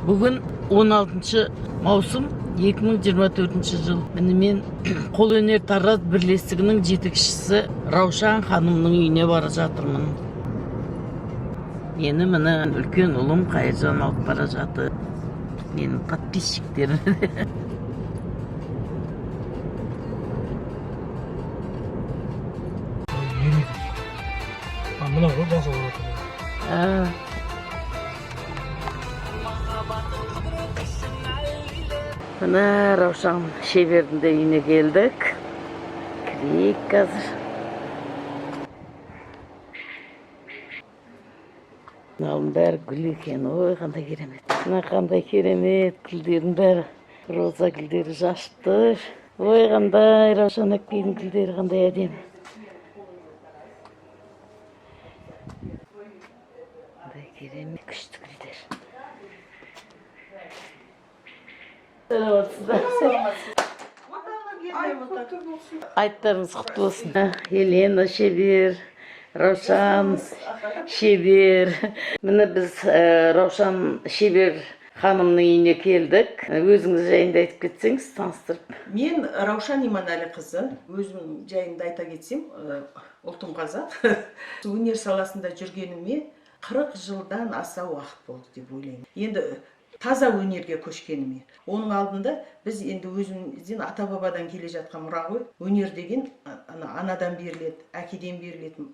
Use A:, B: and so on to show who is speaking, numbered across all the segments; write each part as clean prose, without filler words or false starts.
A: Бүгін 16 маусым 2024 жыл. Міне, мен Қолөнер Тараз бірлестігінің жетекшісі Раушан ханымның үйіне бара жатырмын. Мені, міне, үлкен ұлым Қайыржан алып бара жатыр. Менің подписчиктерім.
B: А, мынау ғой жасыл болып отыр.
A: А. Міне, Раушан шебердің де үйіне келдік. Кірейік қазір. Мынаның бәрі гүл екен. Ой, қандай керемет! Мына қандай керемет, гүлдердің бәрі, роза гүлдері шашып тұр. Ой, қандай, Раушан әпкенің гүлдері қандай әдемі! Қандай керемет, күшті гүлдер! Саламатсыз ба? Айттарыңыз құтты болсын! Елена шебер, Раушан шебер. Міне, біз Раушан шебер ханымның үйіне келдік. Өзіңіз жайында айтып кетсеңіз, таныстырып.
C: Мен Раушан Иманәліқызы. Өзім жайында айта кетсем, ұлтым қазақ. Өнер саласында жүргеніме 40 жылдан аса уақыт болды деп ойлаймын. Енді таза өнерге көшкеніме. Оның алдында біз енді өзімізден, ата бабадан келе жатқан мұра ғой. Өнер деген ана анадан беріледі, әкеден берілетін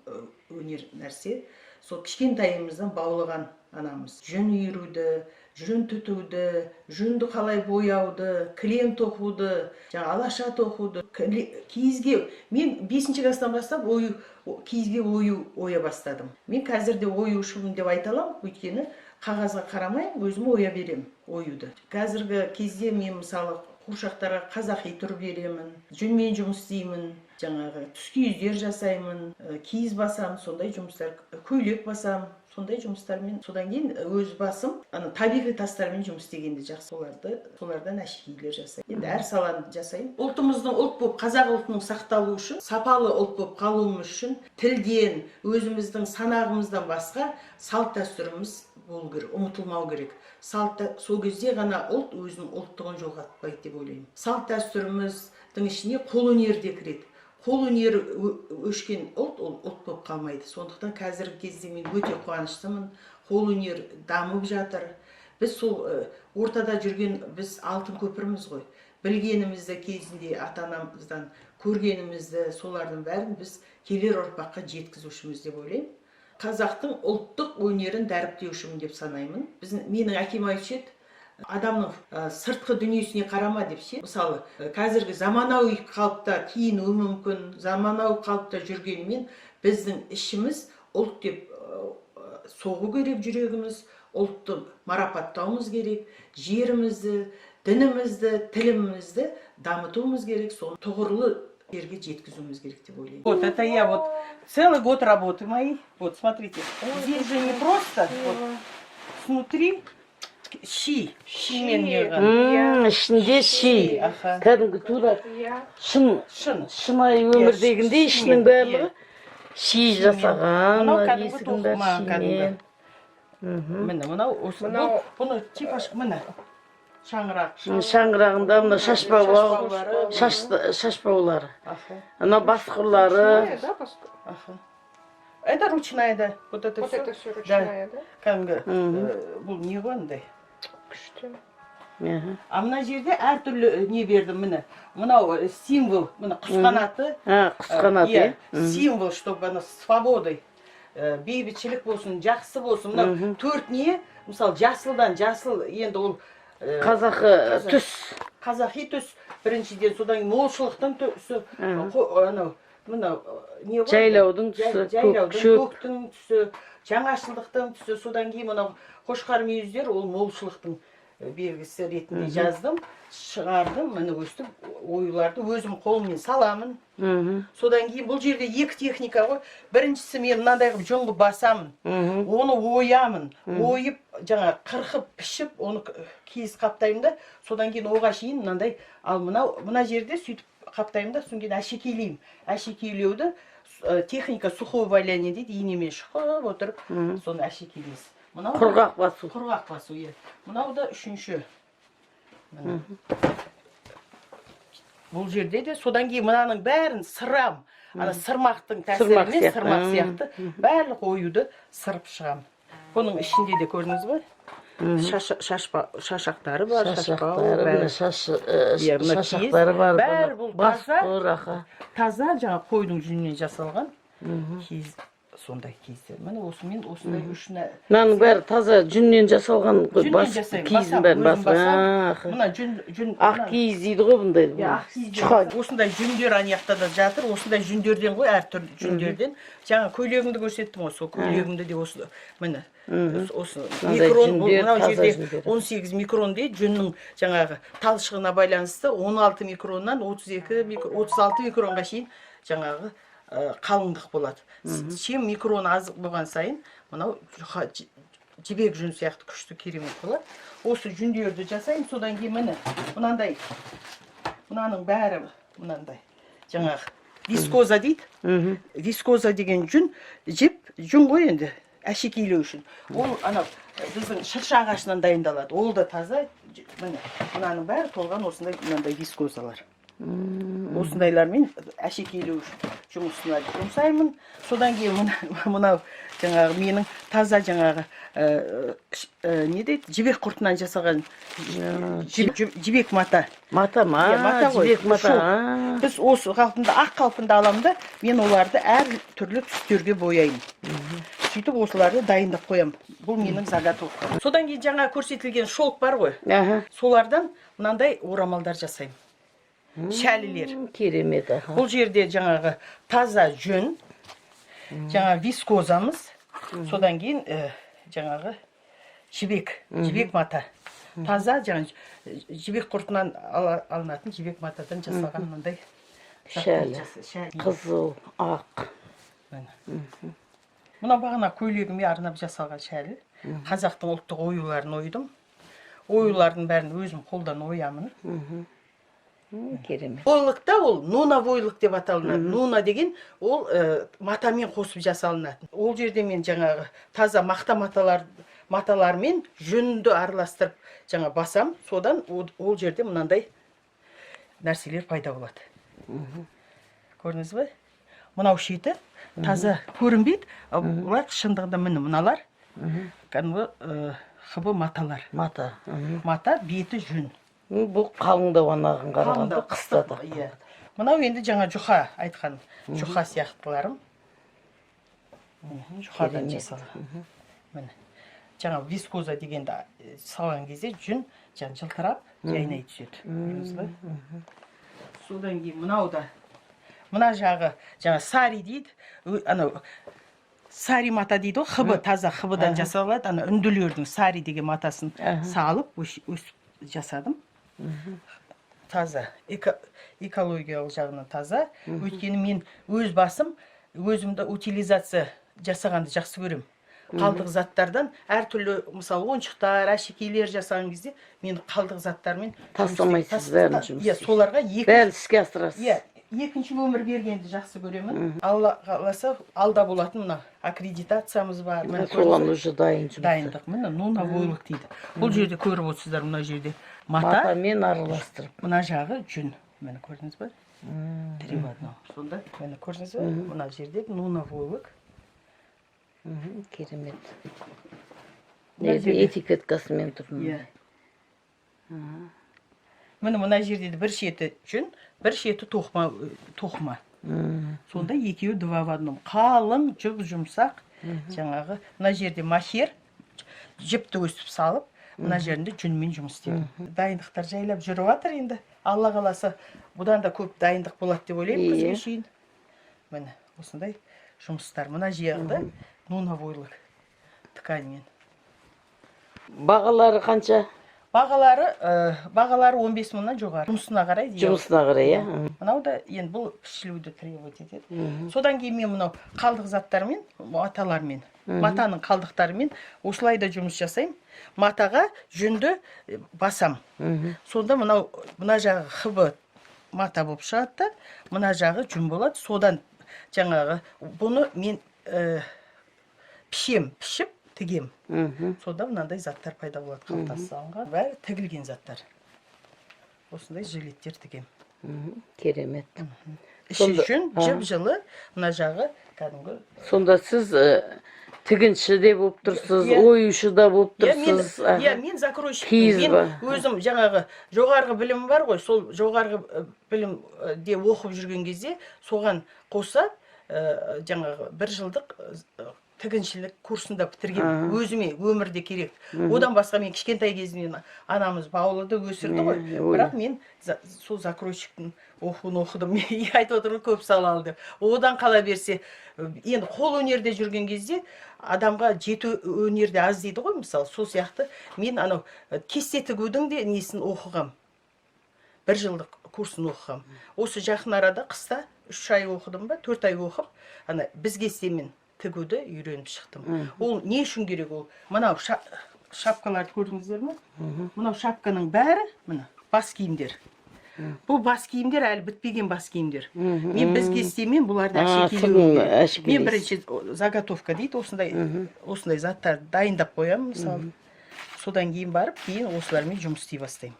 C: өнер нәрсе. Сол кішкентайымыздан баулыған анамыз. Жүн иіруді, жүн түтуді, жүнді қалай бояуды, кілем тоқуды, жаңа алаша тоқуды, киізге. Мен бесінші класстан бастап ою, киізге ою оя бастадым. Мен қазір де оюшымын деп айта аламын, өйткені қағазға қарамай өзім оя беремін оюды. Қазіргі кезде мен, мысалы, қуыршақтарға қазақи түр беремін, жүнмен жұмыс істеймін, жаңағы түскиіздер жасаймын, киіз басамын, сондай жұмыстар, көйлек басамын, сондай жұмыстармен. Содан кейін өз басым ана табиғи тастармен жұмыс істегенді жақсы, соларды, солардан әшекейлер жасаймын. Енді әр саланы жасаймын. Ұлтымыздың ұлт болып, қазақ ұлтының сақталуы үшін, сапалы ұлт болып қалуымыз үшін тілден, өзіміздің санағымыздан басқа салт дәстүріміз болу керек, ұмытылмау керек. Салт сол кезде ғана ұлт өзінің ұлттығын жоғалтпайды деп ойлаймын. Салт дәстүріміздің ішіне қолөнер де кіреді. Қолөнері өшкен ұлт ол ұлт болып қалмайды. Сондықтан қазіргі кезде мен өте қуаныштымын, қолөнер дамып жатыр. Біз сол ортада жүрген, біз алтын көпірміз ғой. Білгенімізді, кезінде ата анамыздан көргенімізді, солардың бәрін біз келер ұрпаққа жеткізушіміз деп ойлаймын. Қазақтың ұлттық өнерін дәріптеушімін деп санаймын. Біздің, менің әкем айтушы еді: адамның сыртқы дүниесіне қарама деп ше. Мысалы, қазіргі заманауи қалыпта киінуі мүмкін, заманауи қалыпта жүргенімен, біздің ішіміз ұлт деп соғу керек жүрегіміз, ұлтты марапаттауымыз керек, жерімізді, дінімізді, тілімізді дамытуымыз керек, соны тұғырлы жерге жеткізуіміз керек деп ойлаймын. Вот это я вот целый год работы моей. Вот смотрите, здесь же не просто, вот снутри ши, шимен неған.
A: Ішінде ши.
C: Аха.
A: Кәдімгі тура шын
C: Шын.
A: шынайы өмірдегіндей ішінің
C: Шимен,
A: барлығы ши жасаған.
C: Мынау кәдімгі
A: Есігінің бәрі
C: тоқыма кәдімгі.
A: шимен.
C: Міне, мынау осы
D: Мынау-
C: бұл, бұны типа міне, шаңырақ.
A: Шаңырағында мына шашбау.
C: Шашбаулары.
A: Шашбаулары.
C: Аха.
A: Ана басқұрлары.
D: Ручная, да,
C: Аха. Это ручная, да. Вот это
D: Вот
C: все.
D: это все ручная, да?
C: Кәдімгі бұл не ғой андай.
D: Күшті.
C: А мына жерде әртүрлі не бердім, міне. Мынау символ, міне, құс қанаты.
A: А, құс қанаты.
C: Иә,
A: Иә.
C: символ, чтобы ана свободой. Бейбітшілік болсын, жақсы болсын. Мынау төрт не, мысалы, жасылдан жасыл, енді ол
A: Қазақы
C: қазақ.
A: түс.
C: Қазақи түс біріншіден, содан кейін молшылықтың түсі, анау мынау не ғой?
A: Жайлаудың түсі,
C: жайлаудың,
A: көк шөп.
C: Көктің түсі, жаңашылдықтың түсі. Содан кейін мынау қошқар мүйіздер, ол молшылықтың белгісі ретінде жаздым, шығардым. Міне, өстіп оюларды өзім қолыммен саламын. Содан кейін бұл жерде екі техника ғой. Біріншісі, мен мынандай қылып жүн қылып басамын, оны оямын, ойып, жаңа қырқып, пішіп, оны киіз қаптаймын да, содан кейін оға шейін мынандай. Ал мынау мына жерде сөйтіп қаптаймын да, содан кейін әшекейлеймін. Әшекейлеуді техника сухого валяние дейді, инемен шұқып отырып соны әшекейлейсіз. Мынау да-
A: Құрғақ басу.
C: Құрғақ басу, иә. Мынау да үшінші. Міне. Бұл жерде де содан кейін мынаның бәрін сырам. Ана сырмақтың
A: Сырмақ
C: тәсілімен
A: сияқты.
C: сырмақ сияқты барлық оюды сырып шығамын. Бұның ішінде де көрдіңіз ба? Шашақтары бар, шашбау,
A: Шашақтары,
C: бәрі.
A: мына шаш,
C: Иә, мына киіз.
A: шашақтары бар.
C: Бәрі
A: мына
C: бұл
A: бас
C: таза.
A: тұр, аха.
C: Таза жаңа қойдың жүнінен жасалған киіз, сондай киіздер. Міне, осымен осындай үш
A: Мынаның бәрі таза жүннен жасалған ғой,
C: Жүннен
A: бас
C: жасаймын,
A: киіздің
C: басамын,
A: бәрін
C: өзім
A: басып.
C: басамын.
A: Аха.
C: Мына жүн
A: Ақ киіз дейді ғой бұндай.
C: Иә, ақ киіздер.
A: Жұқа.
C: Осындай жүндер ана жақта да жатыр. Осындай жүндерден ғой, әртүрлі жүндерден. Жаңа көйлегімді көрсеттім ғой, сол көйлегімді де осы, міне, осы
A: Мынандай
C: микрон бұл,
A: жүндер,
C: мынау
A: таза
C: жерде
A: жүндер.
C: 18 микрон дейді, жүннің жаңағы талшығына байланысты 16 микроннан 32 микрон, 36 микронға шейін жаңағы қалыңдық болады. Чем микрон аз болған сайын мынау жұқа жібек жүн сияқты күшті, керемет болады. Осы жүндерді жасаймын. Содан кейін, міне, мынандай, мынаның бәрі мынандай жаңағы вискоза дейді. Вискоза деген жүн, жіп, жүн ғой енді, әшекейлеу үшін. Ол анау біздің шырша ағашынан дайындалады. Ол да таза. Міне, мынаның бәрі толған осындай, мынандай вискозалар. Осындайлармен әшекейлеу жұмысына жұмсаймын. Содан кейін мынау жаңағы менің таза жаңағы не дейді, жібек құртынан жасалған жібек мата.
A: Мата ма?
C: Иә, мата ғой.
A: Жібек мата.
C: Шелк.
A: А.
C: Біз осы қалпында, ақ қалпында аламын да, мен оларды әр түрлі түстерге бояймын. Сөйтіп осыларды дайындап қоямын. Бұл менің заготовкам. Содан кейін жаңа көрсетілген шелк бар ғой. Солардан мынандай орамалдар жасаймын. Шәлілер.
A: Керемет, аха.
C: Бұл жерде жаңағы таза жүн, жаңа вискозамыз, содан кейін жаңағы жібек мата. Таза жаңа жібек құртынан алынатын жібек матадан жасалған мынандай заттар.
A: Шәлі.
C: Шәлі.
A: Қызыл, ақ.
C: Міне. Мынау бағана көйлегіме арнап жасалған шәлі. Қазақтың ұлттық оюларын ойдым. Оюлардың бәрін өзім қолдан оямын.
A: Керемет.
C: Войлокта ол нуна войлок деп аталынады. Нуна деген ол матамен қосып жасалынатын. Ол жерде мен жаңағы таза мақта маталармен жүнді араластырып жаңа басам. Содан ол жерде мынандай нәрселер пайда болады. Көрдіңіз бе? Мынау шеті таза көрінбейді. Ал бұлар шындығында, міне, мыналар кәдімгі хб маталар.
A: Мата.
C: Мата, беті жүн.
A: Бұл қалыңдау анаған қарағанда,
C: Қалыңдау,
A: қыста да.
C: Иә. Мынау енді жаңа жұқа айтқан жұқа сияқтыларым. Міне, жұқадан
A: Керемет.
C: жасалған. Міне. Жаңа вискоза дегенді салған кезде жүн жаңа жылтырап жайнай түседі. Көрдіңіз бе? Содан кейін мынау да, мына жағы жаңа сари дейді. Анау сари мата дейді ғой, хб, таза хб-дан жасалады. Ана үнділердің сари деген матасын салып өсіп жасадым. Таза, экологиялық жағынан таза. Өйткені мен өз басым өзімді утилизация жасағанды жақсы көремін. Қалдық заттардан әртүрлі, мысалы, ойыншықтар, әшекейлер жасаған кезде мен қалдық заттармен жұмыс
A: Тастамайсыз, бәрін жұмыс
C: Иә,
A: істейсіз.
C: соларға екі
A: Бәрін іске асырасыз.
C: Иә, екінші өмір бергенді жақсы көремін. Алла қаласа, алда болатын мына аккредитациямыз бар. Міне,
A: Соған
C: көрдіңіз бе?
A: уже дайын жұмыс.
C: Дайындық. Міне, нуна войлок дейді. Бұл жерде көріп отырсыздар, мына жерде мата,
A: Матамен араластырып.
C: Мына жағы жүн. Міне, көрдіңіз бе? Три в одном. Сонда, міне, көрдіңіз бе? Мына жерде нуна войлок.
A: Керемет.
C: Мына
A: Негізі
C: жерде-
A: этикеткасымен тұр.
C: Иә. Міне, мына жерде де бір шеті жүн, бір шеті тоқыма, тоқыма. Сонда екеуі два в одном. Қалың, жұп жұмсақ. Жаңағы мына жерде махер жіпті өсіп салып, мына жерінде жүнмен жұмыс істедім. Дайындықтар жайлап жүріп жатыр енді. Алла қаласа, бұдан да көп дайындық болады деп ойлаймын күзге шейін. Міне, осындай жұмыстар. Мына жерді нуна войлок тканьмен.
A: Бағалары қанша?
C: Бағалары 15 мыңнан жоғары. Жұмысына қарай. Иә.
A: Жұмысына қарай, иә.
C: Мынау да енді бұл пішілуді требовать етеді. Содан кейін мен мынау қалдық заттармен, маталармен, матаның қалдықтарымен осылай да жұмыс жасаймын. Матаға жүнді басам. Сонда мынау мына жағы хб мата болып шығады да, мына жағы жүн болады. Содан жаңағы бұны мен пішем, пішіп тігемін. Тігем. Сонда мынандай заттар пайда болады, қалтасы салынған, бәрі тігілген заттар. Осындай жилеттер тігем.
A: Керемет.
C: Іші жүн, жып жылы, мына жағы кәдімгі.
A: Сонда сіз тігінші де болып тұрсыз,
C: Иә.
A: оюшы да болып
C: Иә, мен,
A: тұрсыз.
C: иә, мен закройщик.
A: Киіз
C: Мен
A: ба?
C: өзім жаңағы жоғарғы білімім бар ғой, сол жоғарғы білімде оқып жүрген кезде соған қоса жаңағы бір жылдық тігіншілік курсын да бітіргенмін. Өзіме өмірде керек. Одан басқа мен кішкентай кезімнен анамыз баулыды, өсірді ғой.
A: Ой.
C: Бірақ мен сол закройщиктің оқуын оқыдым. Айтып отырмын, көп салалы деп. Одан қала берсе, енді қол өнерде жүрген кезде адамға жеті өнерде аз дейді ғой, мысалы, сол сияқты мен анау кесте тігудің де несін оқығам. Бір жылдық курсын оқығам. Осы жақын арада қыста 3 ай оқыдым ба, 4 ай оқып, ана біз кестемен тігуді үйреніп шықтым. Ол не үшін керек ол? Мынау шапкаларды көрдіңіздер ме? Мынау шапканың бәрі, міне, бас киімдер. Бұл бас киімдер әлі бітпеген бас киімдер. Мен біз кестемен бұларды әшекейлеуім
A: сіздің
C: керек.
A: Әшекейлейсіз.
C: Мен бірінші заготовка дейді, осындай осындай заттарды дайындап қоямын, мысалы. Содан кейін барып, кейін осылармен жұмыс істей бастаймын.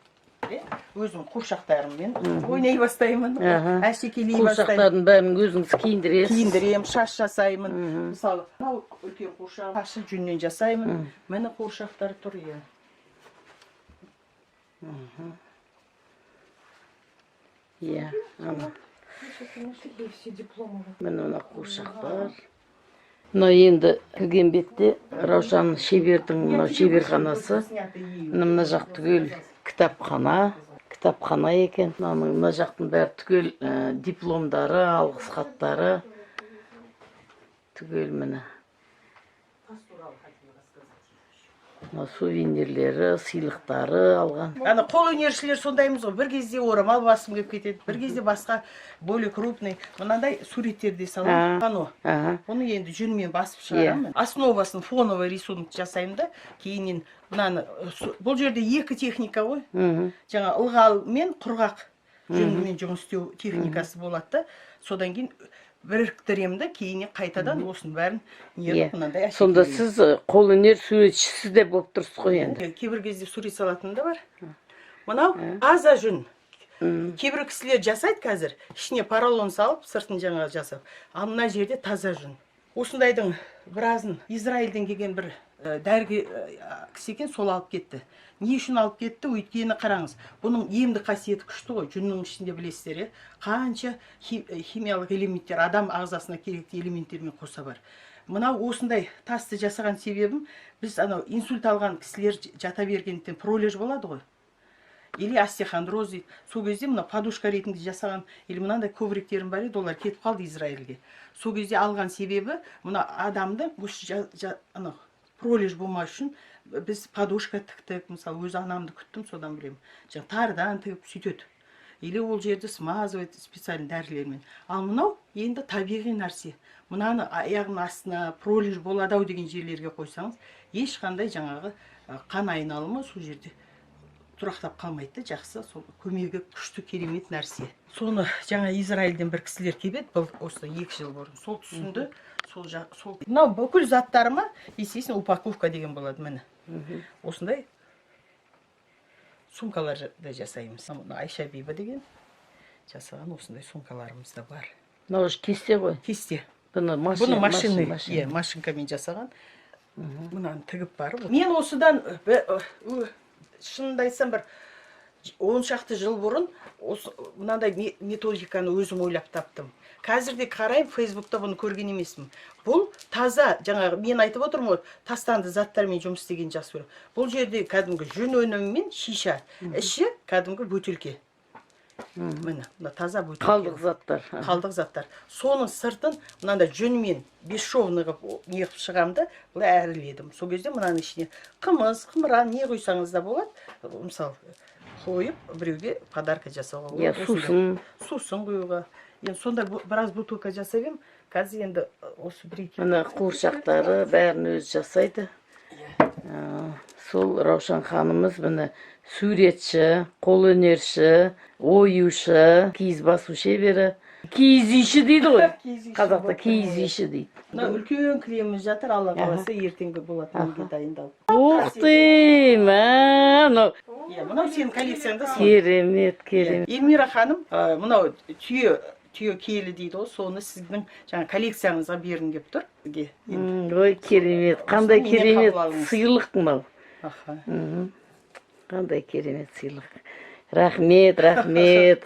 C: Өзім қуыршақтарыммен ойнай бастаймын, әшекейлей бастаймын.
A: Қуыршақтардың бәрін өзіңіз киіндіресіз.
C: Киіндіремін, шаш жасаймын. Мысалы, мынау үлкен қуыршақ, шашы жүннен жасаймын. Міне, қуыршақтар тұр, иә.
A: Иә, ана.
D: Такие все дипломы.
A: Міне, мына қуыршақтар. Мынау енді кірген бетте Раушан шебердің мынау шеберханасы. Міне, мына жақ түгел кітапхана, кітапхана екен. Мынаның мына жақтың бәрі түгел дипломдары, алғыс хаттары. Түгел, міне. Мына сувенирлері, сыйлықтары алған.
C: Ана қолөнершілер сондаймыз ғой, бір кезде орамал басқым келіп кетеді, бір кезде басқа более крупный мынандай суреттерді саламын, панно. Оны енді жүнмен басып шығарамын, основасын фоновый рисунок жасаймын да, кейіннен мынаны бұл жерде екі техника ғой. Жаңа ылғал мен құрғақ жүнмен жұмыс істеу техникасы болады да, содан кейін біріктіремін да, кейіннен қайтадан осының бәрін не қылып, мынандай
A: Сонда
C: әшекейлеймін.
A: сіз қолөнер суретшісі де болып тұрсыз ғой енді.
C: Кейбір кезде сурет салатын да бар. Мынау таза жүн. Кейбір кісілер жасайды қазір, ішіне поролон салып, сыртын жаңағы жасап, ал мына жерде таза жүн. Осындайдың біразын Израильден келген бір дәрігер кісі екен, сол алып кетті. Не үшін алып кетті? Өйткені қараңыз, бұның емдік қасиеті күшті ғой. Жүннің ішінде, білесіздер, иә, қанша химиялық элементтер, адам ағзасына керекті элементтермен қоса бар. Мынау осындай тасты жасаған себебім, біз анау инсульт алған кісілер жата бергендіктен пролеж болады ғой или остеохондроз дейді. Сол кезде мына подушка ретінде жасаған или мынандай ковриктерім бар еді, олар кетіп қалды Израильге. Сол кезде алған себебі, мына адамды осы анау пролеж болмас үшін біз подушка тіктік. Мысалы, өз анамды күттім, содан білемін, жаңағы тарыдан тігіп сөйтеді или ол жерді смазывает специальный дәрілермен. Ал мынау енді табиғи нәрсе. Мынаны аяғының астына, пролеж болады ау деген жерлерге қойсаңыз, ешқандай жаңағы қан айналымы сол жерде тұрақтап қалмайды да, жақсы, сол көмегі күшті, керемет нәрсе. Соны жаңа Израильден бір кісілер келіп еді бұл осы 2 жыл бұрын, сол түсінді. Сол сол мынау бүкіл заттарыма, естественно, упаковка деген болады. Міне, осындай сумкалар да жасаймыз. Мына Айша Биба деген жасаған осындай сумкаларымыз да бар.
A: Мынау уже кесте ғой.
C: Кесте.
A: Бұны
C: Бұны машина,
A: машина.
C: иә, машинкамен жасаған. Мынаны тігіп барып, мен осыдан шынымды айтсам, бір 10 шақты жыл бұрын осы мынандай методиканы өзім ойлап таптым. Қазір де қараймын, Фейсбукта бұны көрген емеспін. Бұл таза жаңағы мен айтып отырмын ғой, тастанды заттармен жұмыс істегенді жақсы көремін. Бұл жерде кәдімгі жүн өнімі мен шиша, іші кәдімгі бөтелке. Міне, мына таза бөтелке.
A: Қалдық заттар.
C: Қалдық заттар. Соның сыртын мынандай жүнмен бесшовный қылып не қылып шығамын да, былай әрледім. Сол кезде мынаның ішіне қымыз, қымыран, не құйсаңыз да болады. Мысалы, қойып біреуге подарка жасауға болады.
A: Сусын.
C: Сусын құюға. Енді сондай біраз бутылка жасап едім. Қазір енді осы бір екі
A: Міне, қуыршақтары, бәрін өзі жасайды. Сол Раушан ханымыз, міне, суретші, қолөнерші, оюшы, киіз басу шебері. Киіз үйші дейді ғой.
C: Киіз үйші
A: Қазақта
C: болып
A: киіз
C: тұр ғой.
A: үйші дейді.
C: Мына үлкен кілеміміз жатыр, Алла қаласа, ертеңгі болатын үйге дайындалып.
A: Ух ты, мә, мынау
C: Иә, мынау сенің коллекцияңда сол.
A: Керемет, керемет.
C: Эльмира ханым, мынау түйе киелі дейді ғой, соны сіздің жаңа коллекцияңызға бергім келіп тұр сізге енді.
A: Ой, керемет, қандай
C: Осыны менен
A: керемет
C: қабыл алыңыз.
A: сыйлық мынау.
C: Аха.
A: Қандай керемет сыйлық! Рахмет, рахмет.